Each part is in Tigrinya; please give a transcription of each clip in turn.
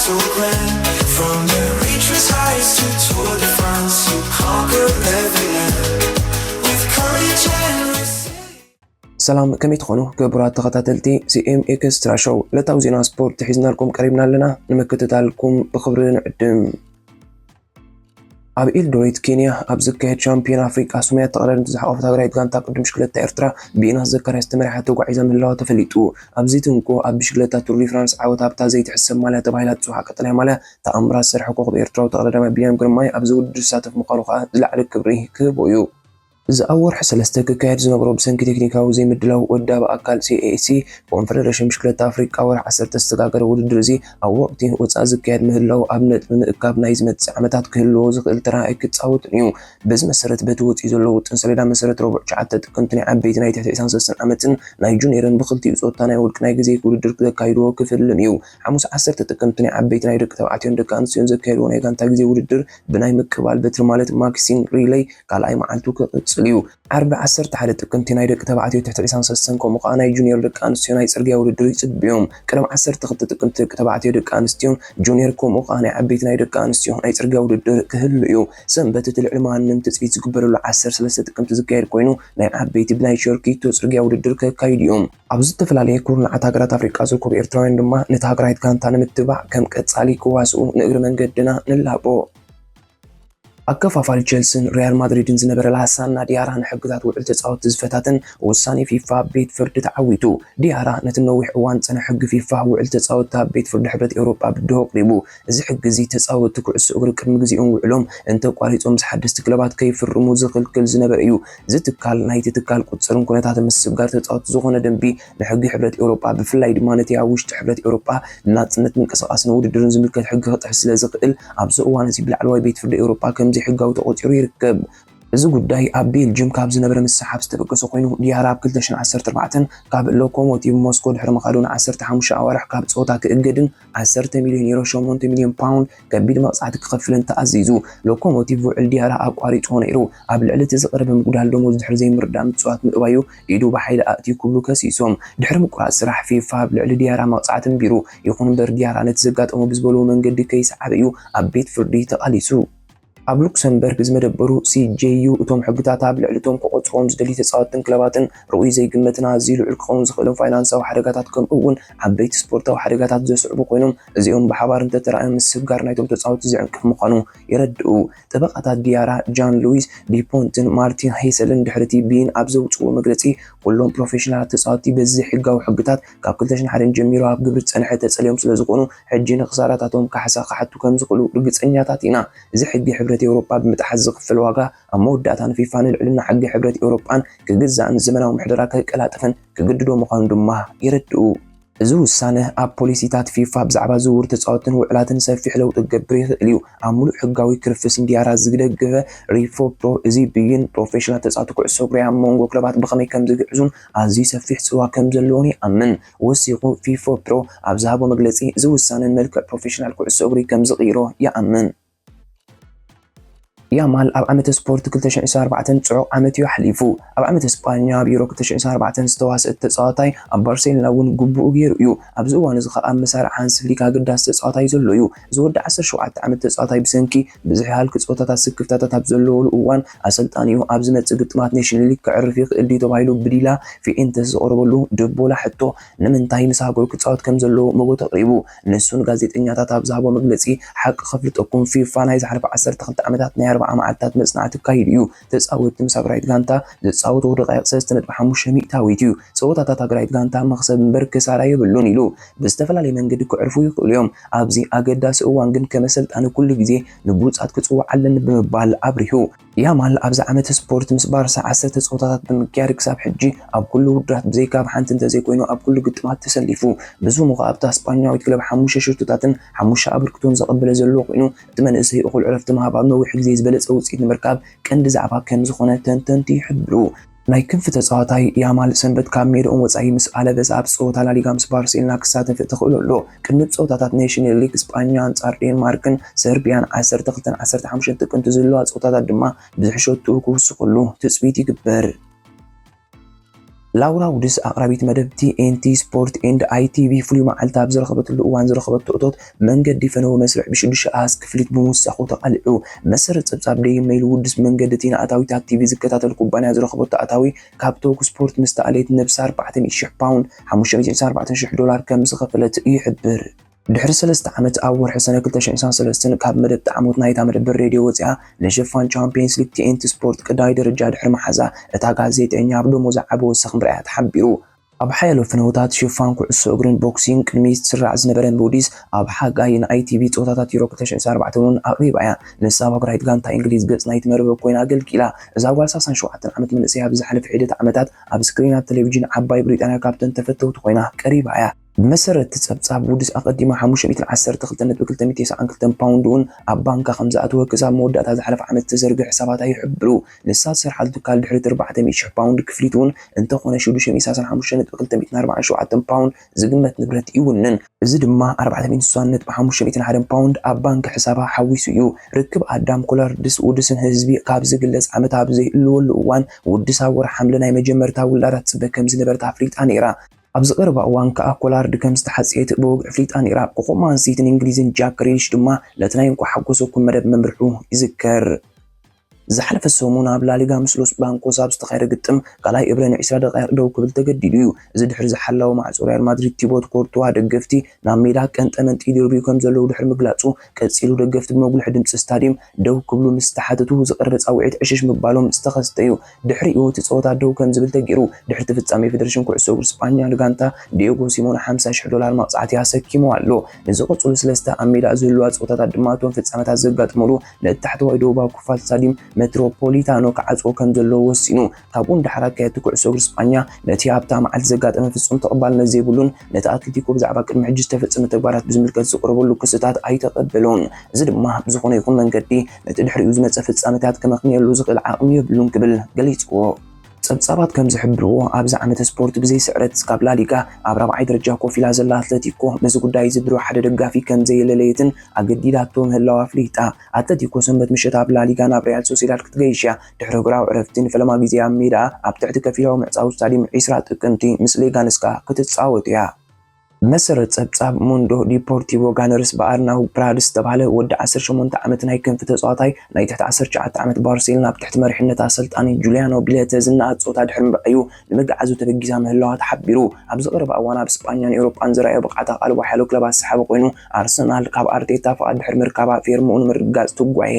From the richest heights to Tour de France, you conquer every land with courage and resilience. ሰላም፣ ከመይ ትኾኑ ክቡራት ተኸታተልቲ ሲ ኤም ኤክስትራ ሾው? ዕለታዊ ዜና ስፖርት ሒዝናልኩም ቀሪብና ኣለና። ንምክትታልኩም ብኽብሪ ንዕድም። ኣብ ኤልዶሬት ኬንያ ኣብ ዝካየድ ሻምፒዮን ኣፍሪቃ፣ ሰማያት ተቐዳደምቲ ዝሓቖፈት ሃገራዊት ጋንታ ቅድድም ብሽክለታ ኤርትራ ብዮናስ ዘካርያስ ተመሪሓ ተጓዒዛ ምህላዋ ተፈሊጡ። ኣብዚ ትንኮ ኣብ ብሽክለታ ቱር ዲ ፍራንስ ዓወት ኣብታ ዘይትሕሰብ ማልያ ተባሂላ ትጽዋዕ ቀጠልያ ማልያ ተኣምራት ዝሰርሐ ኮኸብ ኤርትራዊ ተቐዳዳማይ ቢንያም ግርማይ ኣብዚ ውድድር ዝሳተፍ ምዃኑ ከኣ ዝለዓለ ክብሪ ክህቦ እዩ። እዚ ኣብ ወርሒ ሰለስተ ክካየድ ዝነበሮ ብሰንኪ ቴክኒካዊ ዘይምድላው ወዳቢ ኣካል ሲ ኤ ኤ ሲ ኮንፈደረሽን ብሽክለታ ኣፍሪቃ ወርሒ ዓሰርተ ዝተጋገረ ውድድር እዚ ኣብ ወቕቲ ወጻኢ ዝካየድ ምህላው ኣብ ነጥቢ ምእካብ ናይ ዝመጽእ ዓመታት ክህልዎ ዝኽእል ተራ ኣይክጻወትን እዩ። በዚ መሰረት በቲ ወጺኡ ዘሎ ውጥን ሰሌዳ መሰረት ረቡዕ ትሽዓተ ጥቅምቲ ናይ ዓበይቲ ናይ ትሕቲ ዕስራን ሰለስተን ዓመትን ናይ ጁኒየርን ብኽልቲኡ ጾታ ናይ ውልቂ ናይ ግዜ ውድድር ዘካይድዎ ክፍልም እዩ። ሓሙስ ዓሰርተ ጥቅምቲ ናይ ዓበይቲ ናይ ደቂ ተባዕትዮን ደቂ ኣንስትዮን ዘካየድዎ ናይ ጋንታ ግዜ ውድድር ብናይ ምቅባል በትሪ ማለት ማክሲን ሪለይ ካልኣይ መዓልቱ ክቕጽል እዩ። ዓርቢ ዓሰርተ ሓደ ጥቅምቲ ናይ ደቂ ተባዕትዮ ትሕቲ ዕስራን ሰለስተን ከምኡ ከኣ ናይ ጁኒየር ደቂ ኣንስትዮ ናይ ጽርግያ ውድድር ይጽብዮም። ቀደም ዓሰርተ ክልተ ጥቅምቲ ደቂ ተባዕትዮ ደቂ ኣንስትዮን ጁኒየር ከምኡ ከኣ ናይ ዓበይቲ ናይ ደቂ ኣንስትዮ ናይ ጽርግያ ውድድር ክህሉ እዩ። ሰንበት እቲ ልዕሊ ማንም ትጽቢት ዝግበረሉ ዓሰርተ ሰለስተ ጥቅምቲ ዝካየድ ኮይኑ ናይ ዓበይቲ ብናይ ሸርኪቶ ጽርግያ ውድድር ከካይዱ እዮም። ኣብ ዝተፈላለየ ኩርናዓት ሃገራት ኣፍሪቃ ዝርከቡ ኤርትራውያን ድማ ነቲ ሃገራዊት ጋንታ ንምትባዕ ከም ቀጻሊ ክዋስኡ ንእግሪ መንገድና ንላቦ። ኣከፋፋሊ ቸልስን ሪያል ማድሪድን ዝነበረ ላሳና ዲያራ ንሕግታት ውዕል ተጻወትቲ ዝፈታትን ውሳኔ ፊፋ ቤት ፍርዲ ተዓዊቱ። ዲያራ ነቲ ነዊሕ እዋን ዝጸንሐ ሕጊ ፊፋ ውዕል ተጻወትቲ ኣብ ቤት ፍርዲ ሕብረት ኤውሮጳ ብድሆ ኣቕሪቡ። እዚ ሕጊ እዚ ተጻወትቲ ኩዕሶ እግሪ ቅድሚ ግዜኦም ውዕሎም እንተቋሪጾም ምስ ሓደስቲ ክለባት ከይፍርሙ ዝኽልክል ዝነበረ እዩ። እዚ ትካል ናይቲ ትካል ቁጽርን ኩነታትን ምስግጋር ተጻወትቲ ዝኾነ ደንቢ ንሕጊ ሕብረት ኤውሮጳ ብፍላይ ድማ ነቲ ኣብ ውሽጢ ሕብረት ኤውሮጳ ንናጽነት ምንቅስቓስን ውድድርን ዝምልከት ሕጊ ክጥሕስ ስለ ዝኽእል ኣብዚ እዋን እዚ ብላዕለዋይ ቤት ፍርዲ ኤውሮጳ ከም ዘይሕጋዊ ተቖጺሩ ይርከብ። እዚ ጉዳይ ኣብ ቤልጅም ካብ ዝነበረ ምስሓብ ዝተበገሰ ኮይኑ ዲያራ ኣብ ክልተ ሽሕን ዓሰርተ ኣርባዕተን ካብ ሎኮሞቲቭ ሞስኮ ድሕሪ ምኻዱ ንዓሰርተ ሓሙሽተ ኣዋርሕ ካብ ጸወታ ክእገድን ዓሰርተ ሚልዮን ዩሮ ሸሞንተ ሚልዮን ፓውንድ ከቢድ መቕጻዕቲ ክኸፍልን ተኣዚዙ። ሎኮሞቲቭ ውዕል ዲያራ ኣቋሪጽዎ ነይሩ። ኣብ ልዕሊ እቲ ዝቐረበ ምጉዳል ደሞዝ ድሕሪ ዘይምርዳእ ምጽዋት ምእባዩ ኢዱ ብሓይሊ ኣእትዩ ክብሉ ከሲሶም። ድሕሪ ምቁራጽ ስራሕ ፊፋ ኣብ ልዕሊ ዲያራ መቕጻዕቲ ኣንቢሩ። ይኹን እምበር ዲያራ ነቲ ዘጋጠሞ ብዝበልዎ መንገዲ ከይሰዓበ እዩ ኣብ ቤት ፍርዲ ተቓሊሱ። ኣብ ሉክሰምበርግ ዝመደበሩ ሲ ጄ ዩ እቶም ሕግታት ኣብ ልዕሊ እቶም ክቖጽርዎም ዝደልዩ ተጻወትትን ክለባትን ርኡይ ዘይግመትን ኣዝዩ ልዑል ክኸውን ዝኽእልን ፋይናንሳዊ ሓደጋታት ከምኡ እውን ዓበይቲ ስፖርታዊ ሓደጋታት ዘስዕቡ ኮይኖም እዚኦም ብሓባር እንተተራእዮም ምስግጋር ናይቶም ተጻወትቲ ዝዕንቅፍ ምዃኑ የረድኡ። ጠበቓታት ዲያራ ጃን ሉዊስ ዲፖንትን ማርቲን ሄሰልን ድሕሪ እቲ ብይን ኣብ ዘውጽእዎ መግለጺ ኩሎም ፕሮፌሽናላት ተጻወትቲ በዚ ዘይሕጋዊ ሕግታት ካብ ክልተ ሽሕን ሓደን ጀሚሩ ኣብ ግብሪ ዝጸንሐ ተጸልዮም ስለ ዝኾኑ ሕጂ ንኽሳራታቶም ካሕሳ ክሓቱ ከም ዝኽእሉ ርግጸኛታት ኢና። እዚ ሕጊ ሕብረት ኤውሮጳ ብምጥሓስ ዝኽፈል ዋጋ ኣብ መወዳእታ ንፊፋ ንልዕልና ሕጊ ሕብረት ኤውሮጳን ክግዛእን ዘመናዊ ምሕደራ ከቀላጥፍን ክግድዶ ምዃኑ ድማ የረድኡ። እዚ ውሳነ ኣብ ፖሊሲታት ፊፋ ብዛዕባ ዝውውር ተጻወትን ውዕላትን ሰፊሕ ለውጢ ክገብር ይኽእል እዩ። ኣብ ምሉእ ሕጋዊ ክርፍስ ንዲያራ ዝደግፈ ሪፎፕሮ እዚ ብይን ፕሮፌሽናል ተጻወቲ ኩዕሶ እግሪ ኣብ መንጎ ክለባት ብኸመይ ከም ዝግዕዙን ኣዝዩ ሰፊሕ ጽልዋ ከም ዘለዎን ይኣምን። ወሲኹ ፊፎፕሮ ኣብ ዝሃቦ መግለጺ እዚ ውሳነ ንመልክዕ ፕሮፌሽናል ኩዕሶ እግሪ ከም ዝቕይሮ ይኣምን። ያማል ኣብ ዓመተ ስፖርት ክልተ ሽሕን ዕስራን ኣርባዕተን ጽዑቕ ዓመት እዩ ኣሕሊፉ። ኣብ ዓመተ ስጳኛ ኣብ ዩሮ ክልተ ሽሕን ዕስራን ኣርባዕተን ዝተዋስአ ተጻዋታይ ኣብ ባርሴሎና እውን ግቡኡ ገይሩ እዩ። ኣብዚ እዋን እዚ ከኣ ኣብ መሳርዕ ሃንሲ ፍሊክ ኣገዳሲ ተጻዋታይ ዘሎ እዩ። እዚ ወዲ ዓሰርተ ሸውዓተ ዓመት ተጻዋታይ ብሰንኪ ብዝሒ ሃልኪ ጸወታታት ስክፍታታት ኣብ ዘለወሉ እዋን ኣሰልጣኒኡ ኣብ ዝመጽእ ግጥማት ኔሽን ሊግ ከዕርፍ ይኽእል ድዩ ተባሂሉ ብዲላ ፊኤንተስ ዝቐረበሉ ድቦላ ሕቶ ንምንታይ ምስ ሃገሩ ክጻወት ከም ዘለዎ መጎት ኣቕሪቡ። ንሱ ንጋዜጠኛታት ኣብ ዝሃቦ መግለጺ ሓቂ ከፍልጠኩም ፊፋ ናይ ዝሓለፈ ዓሰርተ ክልተ ዓመታት ናይ ኣርብዓ መዓልታት መጽናዕቲ ኣካይዱ እዩ። ተጻወትቲ ምስ ሃገራዊት ጋንታ ዝጻወትዎ ደቃይቕ ሰለስተ ነጥቢ ሓሙሽተ ሚእታዊት እዩ። ጸወታታት ሃገራዊት ጋንታ መኽሰብ እምበር ክሳራ የብሉን ኢሉ። ብዝተፈላለየ መንገዲ ክዕርፉ ይኽእሉ እዮም። ኣብዚ ኣገዳሲ እዋን ግን ከም ኣሰልጣኒ ኩሉ ግዜ ንብሉጻት ክጽውዕ ኣለኒ ብምባል ኣብሪሁ። ያማል ኣብዚ ዓመት ስፖርት ምስ ባርሳ ዓሰርተ ጸወታታት ብምክያድ ክሳብ ሕጂ ኣብ ኩሉ ውድድራት ብዘይካ ኣብ ሓንቲ እንተዘይኮይኑ ኣብ ኩሉ ግጥማት ተሰሊፉ። ብስሙ ከኣ ኣብታ ስጳኛዊት ክለብ ሓሙሽተ ሽቶታትን ሓሙሽተ ኣበርክቶን ዘቐበለ ዘሎ ኮይኑ እቲ መንእሰይ እኹል ዕረፍቲ ምሃብ ኣብ ነዊሕ ግዜ ዝበለጸ ውጽኢት ንምርካብ ቀንዲ ዛዕባ ከም ዝኾነ ተንተንቲ ይሕብሩ። ናይ ክንፊ ተጻዋታይ ያማል ሰንበት ካብ ሜዳኦም ወጻኢ ምስ ኣለቨስ ኣብ ጸወታ ላሊጋ ምስ ባርሴሎና ክሳተፍ ተኽእሎ ኣሎ። ቅድሚ ጸወታታት ኔሽን ሊግ ስጳኛ ኣንጻር ዴንማርክን ሰርቢያን ዓሰርተ ክልተን ዓሰርተ ሓሙሽተን ጥቅምቲ ዝህልዋ ጸወታታት ድማ ብዝሕሸ ትኡ ክውስኸሉ ትጽቢት ይግበር። ላውራ ውድስ ኣቕራቢት መደብ ቲ ኤን ቲ ስፖርት ኤንድ ኣይ ቲ ቪ ፍሉይ መዓልቲ ኣብ ዝረኸበትሉ እዋን ዝረኸበቶ እቶት መንገዲ ፈነወ መስርዕ ብሽዱሽተ ኣሃዝ ክፍሊት ብምውሳኹ ተቓሊዑ። መሰረት ጸብጻብ ደይም ሜይል ውድስ መንገዲ እቲ ንኣታዊታት ቲ ቪ ዝከታተል ኩባንያ ዝረኸበቶ ኣታዊ ካብ ቶክ ስፖርት ምስ ተኣለየት ነብሳ ኣርባዕተ ሚእቲ ሽሕ ፓውንድ፣ ሓሙሽተ ሚእቲ ዕስራን ኣርባዕተን ሽሕ ዶላር፣ ከም ዝኸፈለት ይሕብር። ድሕሪ ሰለስተ ዓመት ኣብ ወርሒ ሰነ ክልተ ሽሕን ዕስራን ሰለስተን ካብ መደብ ጣዕሞት ናይታ መደበር ሬድዮ ወጺኣ ንሽፋን ቻምፕየንስ ሊግ ቲ ኤን ቲ ስፖርት ቀዳማይ ደረጃ ድሕሪ መሓዛ፣ እታ ጋዜጠኛ ኣብ ደሞዛ ዓቢ ወሰኽ ምርኣያ ተሓቢሩ። ኣብ ሓያሎ ፍነውታት ሽፋን ኩዕሶ እግርን ቦክሲን ቅድሚ ዝስራዕ ዝነበረ ውድስ ኣብ ሓጋይ ንኣይ ቲ ቪ ጸወታታት ዩሮ ክልተ ሽሕን ዕስራን ኣርባዕተን እውን ኣቕሪባ እያ። ንሳ ኣብ ኣግራይት ጋንታ እንግሊዝ ገጽ ናይቲ መርበብ ኮይና ኣገልጊላ። እዛ ጓል ሰላሳን ሸውዓተን ዓመት መንእሰይ ኣብ ዝሓለፈ ሒደት ዓመታት ኣብ ስክሪናት ቴሌቪዥን ዓባይ ብሪጣንያ ካብተን ተፈተውቲ ኮይና ቀሪባ እያ። ብመሰረት እቲ ጸብጻብ፣ ውድስ ኣቐዲማ ሓሙሽተ ሚእትን ዓሰርተ ክልተን ነጥቢ ክልተ ሚእትን ተስዓን ክልተን ፓውንድ እውን ኣብ ባንካ ከም ዝኣተወ ክሳብ መወዳእታ ዝሓለፈ ዓመት ዝተዘርግሑ ሕሳባታ ይሕብሩ። ንሳ ዝሰርሓሉ ትካል ድሕሪ እቲ ኣርባዕተ ሚእቲ ሽሕ ፓውንድ ክፍሊት እውን እንተኾነ ሽዱሽተ ሚእትን ሰላሳን ሓሙሽተ ነጥቢ ክልተ ሚእትን ኣርባዓን ሸውዓተን ፓውንድ ዝግመት ንብረት ይውንን። እዚ ድማ ኣርባዕተ ሚእትን ስሳን ነጥቢ ሓሙሽተ ሚእትን ሓደን ፓውንድ ኣብ ባንክ ሕሳባ ሓዊሱ እዩ። ርክብ ኣዳም ኮላርድስ ውድስን ህዝቢ ካብ ዝግለጽ ዓመት ኣብ ዘይህልወሉ እዋን፣ ውድስ ኣብ ወርሒ ሓምለ ናይ መጀመርታ ውላዳ ትጽበ ከም ዝነበረት ኣፍሊጣ ነይራ። ኣብዚ ቀረባ እዋን ከኣ ኮላርድ ከም ዝተሓጽየት ብወግዒ ኣፍሊጣ ነይራ። ኮኾብ ማን ሲቲን እንግሊዝን ጃክ ግሪሊሽ ድማ ነቲ ናይ እንኳዕ ሓጎሰኩም መደብ ምምርሑ ይዝከር። ዝሓለፈ ሰሙን ኣብ ላሊጋ ምስ ሎስ ብላንኮስ ኣብ ዝተኻየደ ግጥም ካልኣይ እብረ ንዕስራ ደቂቕ ደው ክብል ተገዲዱ እዩ። እዚ ድሕሪ ዝሓላው ማዕጾ ሪያል ማድሪድ ቲቦት ኮርቱዋ ደገፍቲ ናብ ሜዳ ቀንጠመንጢ ይድርብዩ ከም ዘለዉ ድሕሪ ምግላጹ፣ ቀጺሉ ደገፍቲ ብመጉልሒ ድምጺ ስታድየም ደው ክብሉ ምስ ተሓተቱ ዝቐረበ ጻውዒት ዕሽሽ ምባሎም ዝተኸስተ እዩ። ድሕሪኡ እቲ ጸወታ ደው ከም ዝብል ተገይሩ። ድሕሪ እቲ ፍጻሜ ፌደሬሽን ኩዕሶ እግሪ ስጳኛ ንጋንታ ዲዮጎ ሲሞነ ሓምሳ ሽሕ ዶላር መቕጻዕቲ ኣሰኪሙ ኣሎ። ንዝቕጽሉ ሰለስተ ኣብ ሜዳ ዝህልዋ ጸወታታት ድማ እቶም ፍጻመታት ዘጋጥሙሉ ነቲ ታሕተዋይ ደቡባዊ ክፋል ስታድየም ሜትሮፖሊታኖ ክዓጽዎ ከም ዘለዎ ወሲኑ። ካብኡ ንደሓር ኣካየድቲ ኩዕሶ እግሪ ስጳኛ ነቲ ኣብታ መዓልቲ ዘጋጠመ ፍጹም ተቐባልነት ዘይብሉን ነቲ ኣትሌቲኮ ብዛዕባ ቅድሚ ሕጂ ዝተፈጸመ ተግባራት ብዝምልከት ዝቐረበሉ ክስታት ኣይተቐበሎን። እዚ ድማ ብዝኾነ ይኹን መንገዲ ነቲ ድሕሪኡ ዝመጸ ፍጻመታት ከመኽንየሉ ዝኽእል ዓቕሚ የብሉን ክብል ገሊጽዎ። ጸብጻባት ከም ዝሕብርዎ፣ ኣብዚ ዓመተ ስፖርት ብዘይ ስዕረት ካብ ላሊጋ ኣብ ራብዓይ ደረጃ ኮፍ ኢላ ዘላ ኣትለቲኮ፣ በዚ ጉዳይ እዚ ድሮ ሓደ ደጋፊ ከም ዘየለለየትን ኣገዲዳቶ ምህላዋ ኣፍሊጣ። ኣትለቲኮ ሰንበት ምሸት ኣብ ላሊጋ ናብ ሪያል ሶሴዳድ ክትገይሽ እያ። ድሕሪ እግራዊ ዕረፍቲ ንፈለማ ግዜ ኣብ ሜዳ ኣብ ትሕቲ ከፊላዊ ምዕጻው ስታድየም ዕስራ ጥቅምቲ ምስ ሌጋነስ ክትጻወት እያ። መሰረት ጸብጻብ ሙንዶ ዲፖርቲቮ፣ ጋነርስ ብኣርናው ፕራድስ ዝተባህለ ወዲ ዓሰርተ ሸሞንተ ዓመት ናይ ክንፊ ተጻዋታይ ናይ ትሕቲ ዓሰርተ ትሽዓተ ዓመት ባርሴሎና ኣብ ትሕቲ መሪሕነት ኣሰልጣኒ ጁሊያኖ ቢለተ ዝነኣድ ጸወታ ድሕሪ ምርኣዩ ንምግዓዙ ተበጊሳ ምህላዋ ተሓቢሩ። ኣብዚ ቀረባ እዋን ኣብ ስጳኛን ኤውሮጳን ዘርኣዮ ብቕዓት ኣቓልቦ ሓያሎ ክለባት ዝሰሓበ ኮይኑ፣ ኣርሰናል ካብ ኣርቴታ ፍቓድ ድሕሪ ምርካባ ፌርምኡ ንምርግጋጽ ትጓየ።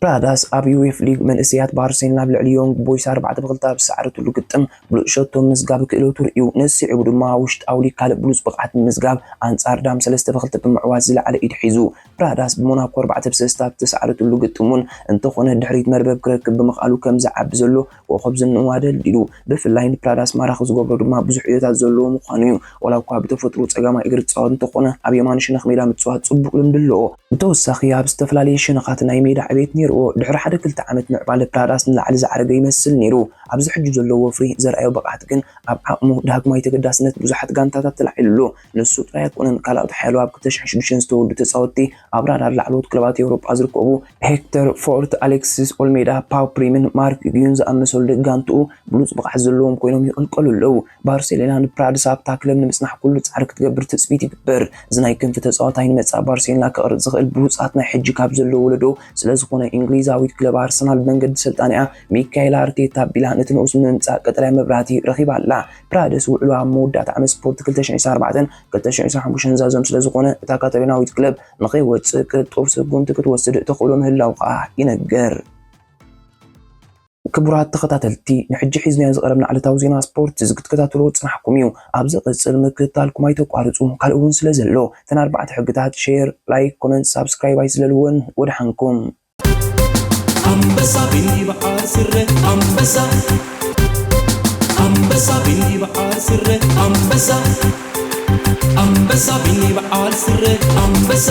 ፕራዳስ ኣብ ዩኤፍ ሊግ መንእሰያት ባርሴሎና ኣብ ልዕሊ ዮንግ ቦይስ ኣርባዕተ ብክልተ ኣብ ዝሰዓረትሉ ግጥም ብሉጽ ሸቶ ምምዝጋብ ክእለቱ ርእዩ። ንሱ ስዒቡ ድማ ውሽጣዊ ሊግ ካልእ ብሉጽ ብቕዓት ብምምዝጋብ ኣንጻር ዳም ሰለስተ ብክልተ ብምዕዋት ዝለዓለ ኢድ ሒዙ። ፕራዳስ ብሞናኮ ኣርባዕተ ብሰለስተ ኣብ ዝተሰዓረትሉ ግጥም እውን እንተኾነ ድሕሪት መርበብ ክረክብ ብምኽኣሉ ከም ዝዓቢ ዘሎ ኮኾብ ዝንኡ ኣደልዲሉ። ብፍላይ ንፕራዳስ ማራኺ ዝገብሮ ድማ ብዙሕ ዕዮታት ዘለዎ ምዃኑ እዩ። ዋላ እኳ ብተፈጥሮ ጸጋማይ እግሪ ዝጻወት እንተኾነ ኣብ የማን ሸነኽ ሜዳ ምጽዋት ጽቡቕ ልምዲ ኣለዎ። ብተወሳኺ ኣብ ዝተፈላለየ ሸነኻት ናይ ሜዳ ዕቤት ነይርዎ። ድሕሪ ሓደ ክልተ ዓመት ምዕባለ ፕራዳስ ንላዕሊ ዝዓረገ ይመስል ነይሩ። ኣብዚ ሕጂ ዘለዎ ወፍሪ ዘርኣዮ ብቕዓት ግን ኣብ ዓቕሙ ዳግማይ ተገዳስነት ብዙሓት ጋንታታት ተላዒሉ ኣሎ። ንሱ ጥራይ ኣይኮነን፣ ካልኦት ሓያሎ ኣብ ክልተ ሽሕን ሽዱሽተን ዝተወልዱ ተጻወትቲ ኣብ ራዳር ላዕለዎት ክለባት ኤውሮጳ ዝርከቡ ሄክተር ፎርት፣ ኣሌክሲስ ኦልሜዳ፣ ፓው ፕሪምን ማርክ ጊዩን ዝኣመሰሉ ደጋንትኡ ብሉጽ ብቕዓት ዘለዎም ኮይኖም ይቕልቀሉ ኣለዉ። ባርሴሎና ንፕራድስ ኣብታ ክለብ ንምጽናሕ ኩሉ ጻዕሪ ክትገብር ትጽቢት ይግበር። እዚ ናይ ክንፊ ተጻዋታይ ንመጻኢ ባርሴሎና ክቕርጽ ዝኽእል ብሉጻት ናይ ሕጂ ካብ ዘለዉ ወለዶ ስለ ዝኾነ፣ እንግሊዛዊት ክለብ ኣርሰናል ብመንገዲ ሰልጣኒኣ ሚካኤል ኣርቴታ ኣቢላ ነቲ ንኡስ ንምምጻእ ቀጠልያ መብራህቲ ረኺባ ኣላ። ፕራድስ ውዕሉ ኣብ መወዳእታ ዓመት ስፖርት ክልተ ሽሕን ዕስራን ኣርባዕተን ክልተ ሽሕን ዕስራን ሓሙሽተን ዛዞም ስለ ዝኾነ፣ እታ ካታሎናዊት ክለብ ንኸይወጽእ ቅልጡፍ ስጉምቲ ክትወስድ ተኽእሎ ምህላው ከኣ ይነገር። ክቡራት ተኸታተልቲ፣ ንሕጂ ሒዝናዮ ዝቐረብና ዕለታዊ ዜና ስፖርት እዚ ክትከታተልዎ ዝጸናሕኩም እዩ። ኣብ ዝቕጽል ምክትታልኩም ኣይተቋርጹ፣ ካልእ እውን ስለ ዘሎ። እተን ኣርባዕተ ሕግታት፣ ሼር፣ ላይክ፣ ኮመንት፣ ሳብስክራይብ ኣይዝለልወን። ወደሓንኩም። ኣንበሳ ቢኒ በዓል ስረ ኣንበሳ፣ ኣንበሳ ቢኒ በዓል ስረ ኣንበሳ፣ ኣንበሳ ቢኒ በዓል ስረ ኣንበሳ።